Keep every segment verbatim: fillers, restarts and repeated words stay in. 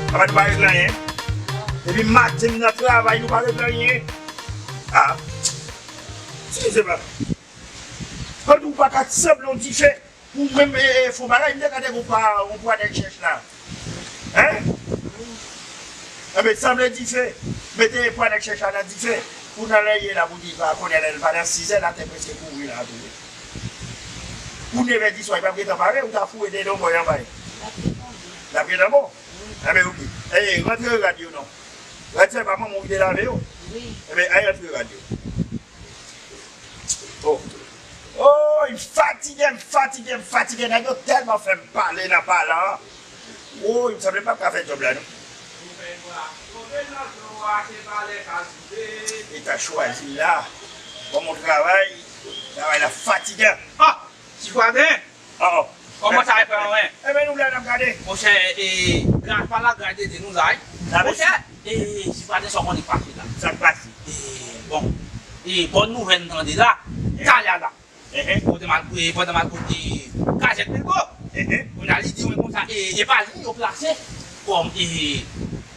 Apa nou pa regle anyen? Depi maten m nan travay, nou pa regle anyen. Ah. Eskize papa. An nou pa ka sanble yon dife. Pou menm, e, e, fon bagay, m te ka te gon pwa, yon pwa nèg chèch la. Hein? Enben, sanble dife. Mete pwa nèg chèch la nan dife. Pou nan lè ye la, pou di pa konnen lè l pa nan sizè, latè prèske kouvri la tou. Pou nevè di swa, li p ap gentan pare, ou ta foure dedan bò anba. L ap gentan bon. Enben, oke. Ey, rantre rad yo non. Rad sa e pa manman w ki te lave yo? Wi. Enben, al rantre rad yo. Oh. Oh, m fatige, m fatige, m fatige. Nèg yo tèlman fè m pale nan palan an. Oh, m sanble m p ap ka fè djòb la non. Li ta chwazi m la. Bon, mon travay, travay la fatigan. Ah! Sitwayen! Oh, oh. Kòman sa, frè mwen? Enben, nou la n ap gade. Monchè, e, gad pa la, gad ede nou la, wi. Monchè, e, sitwayen, sa w konnen k pase la. Sa k pase? E, bon. E, bòn nouvèl m tande la, talè a la. Ehe. Kote m al, e, pandan m al kote kazèk Bilbo. Ehe. Kounye a li di mwen konsa, e, e pa li yo plase kòm, e,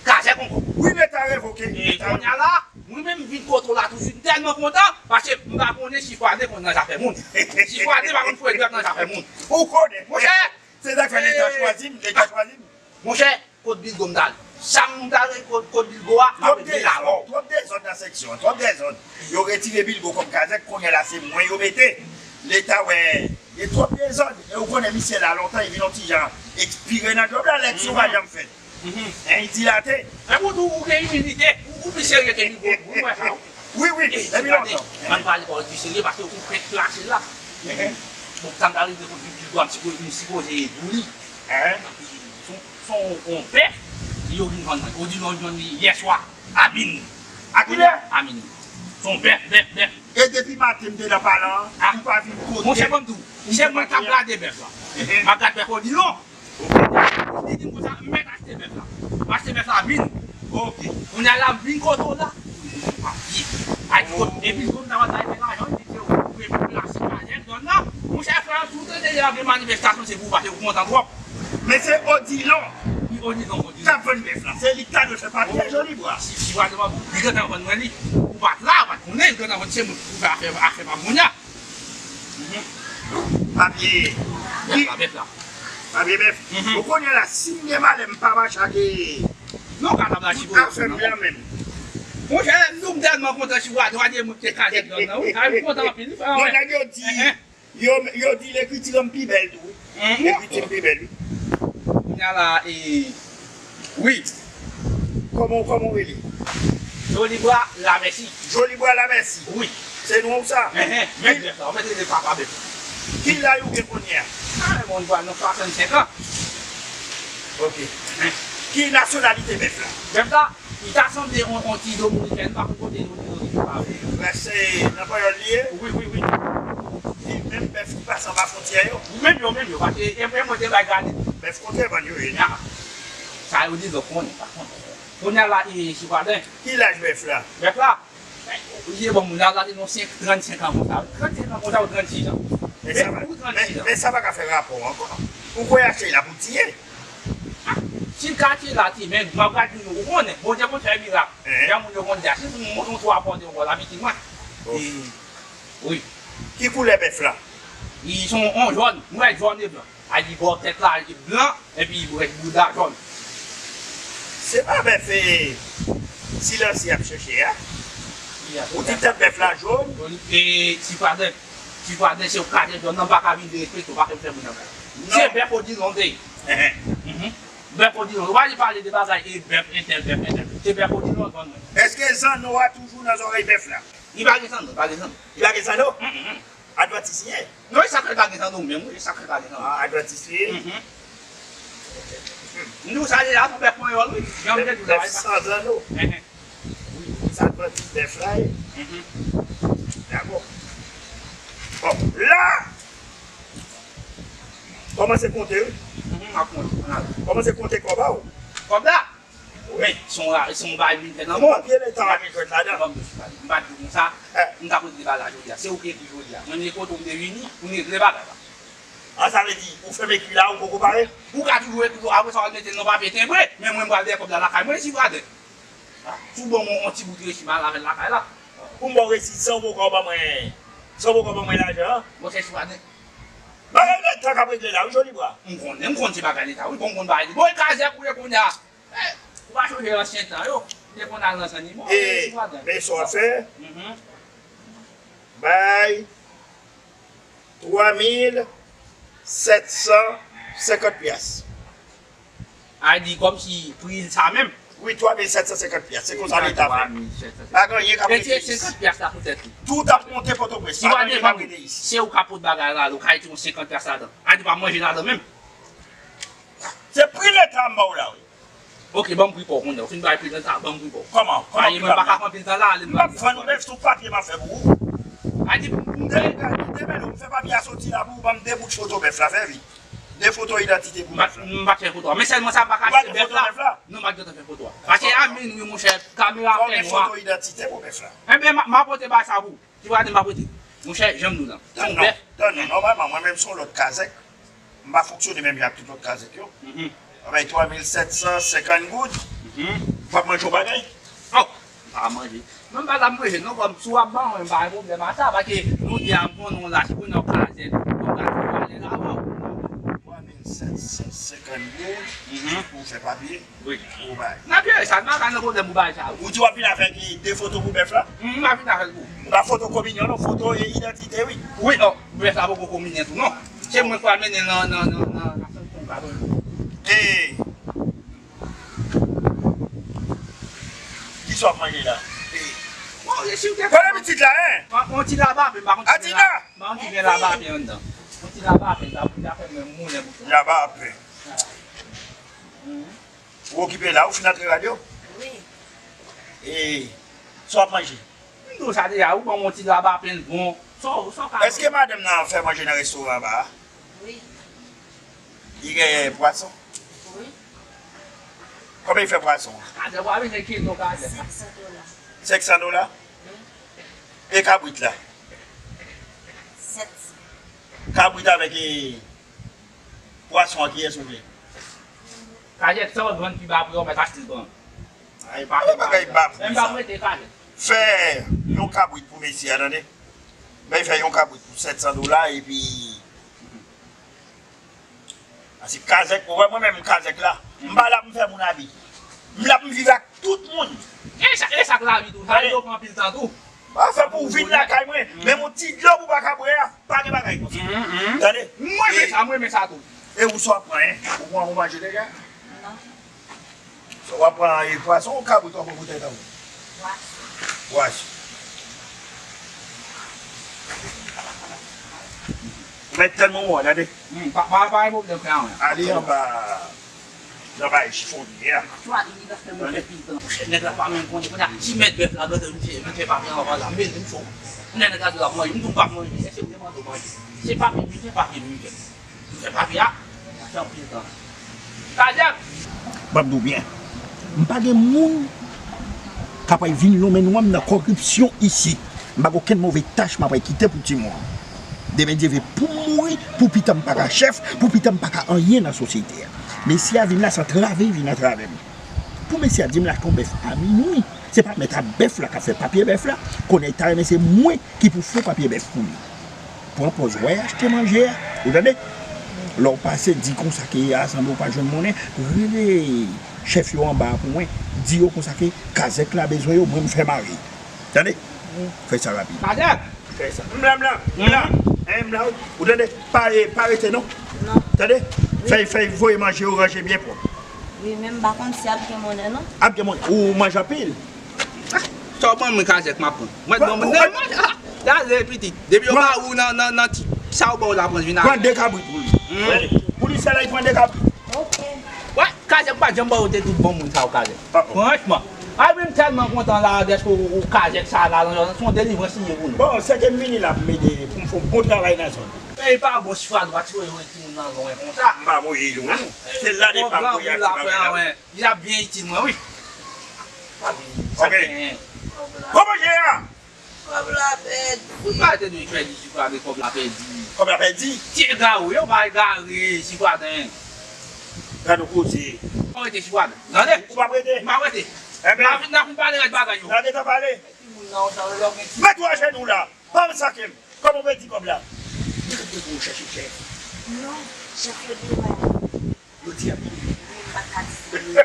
kazèk ankò. Wi, leta revoke. E, kounye a la, mwen menm vin kote w la toujou, m tèlman kontan, paske m pa konnen sitwayen konn nan zafè moun. Sitwayen pa konn foure dwèt nan zafè moun. Ou konnen. Monchè, se sa k fè leta chwazi m, leta chwazi m. Monchè, kot Bilbo m t ale. Sa m t ale kot, kot Bilbo a, m ap met li la. Twòp dezòd, twòp dezòd nan seksyon an, twòp dezòd. Yo retire Bilbo kòm kazèk, kounye a la se mwen yo mete. Leta wè, gen twòp dezòd. E ou konnen misye la lontan, li vin yon ti jan ekspire nan djòb la, eleksyon pa janm fèt. Hein, li dilate. Epi ou tou, ou gen imilite, ou, ou pi serye ke Bilbo, ou wè sa, wi. Wi, wi, depi lontan. Ann pale pawòl pi serye, paske ou fèk plase la. Bon, sa m ta rive pou Bilbo, m sipo-, m sipoze di w li. Hein? Son, son, on bèf, yo vin vann mwen. Odilon jwenn li yè swa, a mini. A kilè? A mini. Son bèf, bèf, bèf. E depi maten m te nan palan an, ou pa vin kote. Monchè, ban m di w, se mwen k ap gade bèf la. M ap gade bèf Odilon. Li di m konsa, m mèt achte bèf la. M achte bèf la, vin. Ok. Kounye a la, m vin kote w la. Papye. Ay, kot, epi, kou m ta wè ta fè lajan, li di se ou pou plase kazèk zòn nan. Monchè, frè, tout lè deja gen manifestasyon, se pou w pase, ou kontan twòp. Men se Odilon. Wi, Odilon, Odilon. K ap vann bèf la. Se li k ta dwe fè papye Jolibwa. Si, si, pa devan, li gentan vann mwen li. Ou pa t la, ou pa t konnen, li gentan vann, se mwen ki fè afè, afè pa moun nan. Papye. Bèf la, bèf la. Papye bèf. Ou konnen la, si m gen malè, m pa mache ak, e, non, ka tab la, si afè m nan menm. Monchè, nou m tèlman kontan, si w a dwa de moun te kazèk zòn nan, wi. A, m kontan anpil, wi, frè mwen. Non, nèg yo di, yo, yo di lekriti an pi bèl tou, wi. Lekriti m pi bèl, wi. Kounye a la, e, wi. Kòman, kòman w rele? Jolibwa Lamèsi. Jolibwa Lamèsi. Wi. Se non w sa? Enhen, mèt bèf la, ou mèt rele papa bèf la. Ki laj ou gen kounye a? A, men mwen pral nan swasannsenk an. Ok. Ki nasyonalite bèf la? Bèf la, li ta sanble on, on ti dominikèn, m pa konn kote yo, yo, yo, yo. Prèske nan Panyòl li ye? Wi, wi, wi. Li menm bèf ki pase anba fwontyè yo? Wi, menm yo, menm yo, paske e, e mwen te bay gade. Bèf kontrebann yo ye. A. Sa yo di, donk, konnen, pa konnen. Kounye a la, e, sitwayen. Ki laj bèf la? Bèf la? Li bon, moun la, la, te nan senk, trannsenk an konsa. Trannsenk an konsa ou trannsis an. Men sa pa, men, men sa pa ka fè rapò ankò. Ou kwè achte la pou tiye? Si l ka tiye la, tiye, men m ap gade nou, ou konnen, Bondye konn fè mirak. Jan moun yo konn di a, si moun yon twa pòte yon bò la, pitit mwen. Wi. Ki koulè bèf la? Li se yon jòn, m wè jòn e blan. A di bò tèt la, li blan, epi rès bouda jòn. Se pa bèf, e, silansye y ap chèche a? Ou di tèt bèf la jòn? E, sitwayen, sitwayen, se yon kazèk zòn nan, m pa ka vin derespekte w, pa fè m fè moun nan bagay. Se bèf Odilon te ye. Bèf Odilon. Ou pa vin pale de bagay, e, bèf entèl, bèf entèl. Se bèf Odilon zòn nan. Èske zanno a toujou nan zòrèy bèf la? Li pa gen zanno, li pa gen zanno. Li pa gen zanno? Advantis li ye? Non, e sa k fè l pa gen zanno menm, wi, e sa k fè l pa gen zanno. A, advantis li ye? M di w sa deja, se yon bèf panyòl, wi. Jan m te di w la, bèf san zanno. Wi, se advantis bèf la ye. Dakò. Bon, la, kòmanse konte, wi. M ap konte, m ap konte. Kòmanse konte kòb a w. Kòb la? Wi. Men, se yon ra-, se yon bagay militè nan mwen. Papye leta a gen jwèt ladan. M pa t di w konsa, m t ap regle bagay la jodi a. Se ou ki ekri jodi a. Mwen, men kote w m te vini, pou m regle bagay la. Ah, sa vle di, ou fèmen ekri la, ou poko pare? Ou ka toujou ekri, apre sa, w al mete l nan papye tenbre, men mwen, m pral dèyè kòb la lakay mwen, si vwaden. Si w ban mwen yon ti bout resi, m al avè l lakay la. Pou m ba w resi, san w poko ban mwen, san w poko ban mwen lajan an? Monchè, si vwaden. Bagay leta k ap regle la, wi, Jolibwa. M konnen, m konn se bagay leta, wi, bon, m konn bagay li. Bon, e kazèk ou ye kounye a. Eh, ou pa sonje ansyen tan yo? Te konn al nan zannimo, e, men si vwaden. Men sa w ap fè? Mhm. Bay twa mil sèt san senkant pyas. A di kòmsi pri l sa menm? Wi, twa mil sèt san senkant pyas. Se konsa leta fè. Pa gen anyen k ap reflechi. Senkant pyas la poutèt li. Tout ap monte Pòtoprens. Pa gen anyen k ap rete isit. Se ou k ap pot bagay la, ou ka retire yon senkant pyas ladan. A di pa manje ladan menm. Se pri leta m ba w la, wi. Ok, ban m pri pa w kounye a. Ou fin bay pri leta, ban m pri pa w. Kòman? Kòman pri pa m la? Mwen pa ka pran anpil tan la, ale m pral. M p ap vann ou, men sou papye m ap fè pou ou. A di pou m, pou m demen, demen, lè m fè papye a soti la pou ou, ban m de bout foto bèf la, fè vit. De foto idantite pou bèf la. M pa t fè foto a. Men sèlman sa m pa ka achte bèf la. Non, m pa t gentan fè foto a. Paske a minwi, monchè, kamera fè nwa. Fò gen foto idantite pou bèf la. Enben, m a pote bagay sa pou ou. Ti vwaden m pa prete. Monchè, jan m di w la. Tann non, tann non, nòmalman, mwen menm se yon lòt kazèk. M pa fonksyone menm jan ak tout lòt kazèk yo. Mhm. Mwen bay twa mil sèt san senkant goud. Mhm. W ap manje yon bagay? Oh, m pa manje. Mwen m pa t ap manje non, kòm si w ap ban mwen, m pa gen pwoblèm a sa, paske nou de a m konnen w la, si konnen w kazèk, w ap pale la, waw. Twa mil sèt san senkant goud, mhm, pou fè papye. Wi. Ou bay. N ap jere sa, n pa ka nan pwoblèm pou bagay sa yo. Ou di w ap vin avèk de foto pou bèf la? M, m ap vin avèk ou. Pa foto kominyon non, foto e idantite, wi. Wi, oh, bèf la poko kominyon tou non. Se mwen k pral mennen l nan, nan, nan, nan, nan sanksyon, padon. E, kisa w ap manje la? E. Bon, e si w te... Kote pitit la, en? Yon, yon ti laba, men m pa konn si gen la... Adina! M pa konn si gen laba, men anndan. Yon ti laba, men sa pou ta fè mwen moulen bouch mwen. Laba, pen. Ou okipe la, ou fin antre radyo? Wi. E, sa w ap manje? M di w sa deja, ou ban m yon ti laba pen bon. Sa w, sa w ka... Èske madanm nan fè manje nan restoran anba a? Wi. Li gen pwason? Wi. Konbyen li fè pwason an? Kazèk, w ap vin kilo kazèk. Senk san dola. Senk san dola? Wi. E kabrit la? Sèt san. Kabrit avèk, e, pwason an, kiyès ou vle? Kazèk sa w vann pi ba pri a, w mèt achte l pran. Ay, pa fè bagay ba pri sa. Fè yon kabrit pou mesye a, tande. Bay fè yon kabrit pou sèt san dola, epi, paske kazèk, ou wè mwen menm kazèk la, m pa la pou m fè moun abi. M la pou m viv ak tout moun. E sa, e sa k lavi tou. Sa yo pran anpil tan tou. Pa fè pou w vin lakay mwen. Menm yon ti dlo pou w pa ka bwè a, pa gen bagay konsa. Tande? Mwen renmen sa, mwen renmen sa tou. E ou sa w ap pran, en? Ou pran, ou manje deja? Non. Sa w ap pran, e pwason ou kabrit w ap pran pou tèt an ou? Pwason. Pwason. Ou mèt tèlman ou an, tande? Hmm, pa, pa, pa gen pwoblèm, frè mwen. Ale anba, nan bay chifonye a. Chwa, li ta fè mwen fè pil tan. Monchè, nèg la pa menm konnen, konnen ki mèt bèf la, gade, misye, misye pa gen anvan la, men li fò. Nèg la di l ap manje, m tou p ap manje, èske m te mande w manje? Se papye, misye, papye, misye. Misye, papye a, sa fè anpil tan. Kazèk! Ban m di w byen, m pa gen moun k ap vin lonmen nwa m nan kòripsyon isit. M pa gen okenn move tach m ap kite pou timoun. Demen Dye vle pou m mouri, pou pita m pa ka chèf, pou pita m pa ka anyen nan sosyete a. Mesye a vin la, se antrave, vin antrave m. Pou mesye a di m l achte yon bèf a minwi, se pa mèt a bèf la k ap fè papye bèf la, konnen l ta renmen se mwen ki pou fè papye bèf pou li. Pran pòz wè achte manje a, ou tande? Lè w pase, di konsa ke a sanble w pa jwenn monnen, rele chèf yo anba a pou mwen, di yo konsa ke kazèk la bezwen yo, mwen m fè mare. Tande? Wi. Fè sa rapid. Kazèk! Fè sa. M la, m la, m la. Hmm? Hein, m la, wi. Ou tande? Pa, eh, pa rete non. Non. Tande? Wi. Fè, fè voye manje yo ranje byen pwòp. Wi, men m pa konn si ap gen monnen non. Ap gen monnen. Ou manje anpil? Ah, sa w ban mwen kazèk m ap pran. Mwen ban mwen nan manje. Ah, gade pitit. Depi yo ba ou nan, nan, nan ti, sa w ba w la pran vin a. Pran de kabrit pou li. Hmm. Pou li sèl la, li pran de kabrit. Ok. Wè, kazèk pa janm ba w te tout bon moun sa w kazèk. Ah, oh. Franchman. Ay, men m tèlman kontan la, dèske ou, ou kazèk sa la, se yon delivrans li ye pou nou. Bon, se ke m vini la pou m ede, pou m fè yon bon travay nan zòn. E pa bon si fwa dwat yo, yo, timoun nan lwen konsa. M pa voye yo, non. Se la de pa voye ak ti bagay la. Li ap byen itil mwen, wi. Ok. Kòman je a? Kòb la pèdi. Ou pa te dwe pèdi, si pa gen kòb la pèdi. Kòb la pèdi. Ti egare, yo pa egare, Sibwaden. Gade w koze. Ou rete, Sibwaden. Tande? Ou pa rete? M pa rete. Ebyen. N a fin, n a fin pale rèd bagay yo. N a gentan pale. Mèt ou ajenou la. Pa vin sake m. Kòman w pèdi kòb la? Li te pou chèche chèf. Non, chèf yo deyò. Yo di ap touye.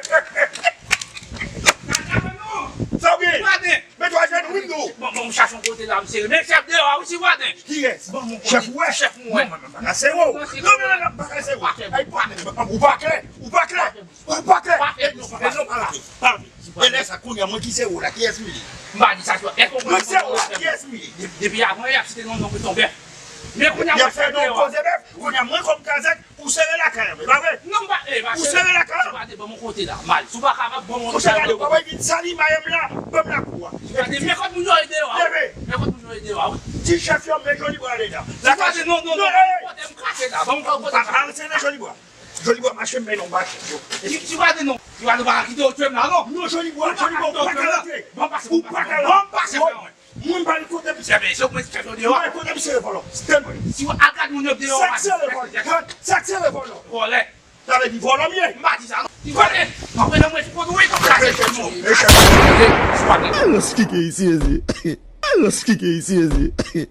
Sa w gen? Sibwaden. Mèt ou ajenou, wi, m di w. Bon, bon, m chache yon kote la, m sere. Men chèf deyò a, wi, Sibwaden. Kiyès? Bon, bon, chèf ou wè? Chèf mwen wè. Non, non, non, m pa ka sere w. Non, non, non, non, m pa ka sere w. Ay, pa, ou pa klè, ou pa klè, ou pa klè. E non, pa la. Pa vin. E lè sa, kounye a, mwen ki sere w la, kiyès m ye? M pa di sa, Sibwaden. Èske w konn... Mwen ki sere w la, kiyès m ye? De-, depi avan, y ap site non, non, tonbe. Men kounye a, mwen fè non, koze bèf. Kounye a, mwen kòm kazèk, ou sere lakay an, e pa vre? Non, m pa, e, pa sere. Ou sere lakay an? Sibwaden, ban m yon kote la, mal. Si w pa kapab, ban m yon kote la. Monchè, gade, w pa wè vin sali mayè m la, ban m lakou a. Sibwaden, men kote moun yo ye deyò a, wi. Leve. Men kote moun yo ye deyò a, wi. Di chèf yo, men Joliba ale la. Lakay, non, non, non, ban m kote m kache la, ban m kote m kache. Pa, pa sere Joliba. Joliba mache, men non, ba chèf yo. Sibwaden, non. Sibwaden, pa kite yo tchwe m la, non. Non, Joliba, Joliba, ou pa ka rantre. Ou pa ka rantre. Ban m pase, ban m pase. Mwen pa gen kote m sere. Ebyen, se ou mwen ki fè yo deyò. Mwen kote m sere vòlò. Stand by. Si w al gad moun yo deyò, sa k sere vòlò? Sa k sere vòlò? Vòlè. Sa vle di vòlò m ye? M pa di sa non. Sibwaden. Mwen mwen mwen sou kote wi, kòm sa se chèf mwen. Mechan. Sibwaden. Alòs ki ke isi ezi. Alòs ki ke isi ezi.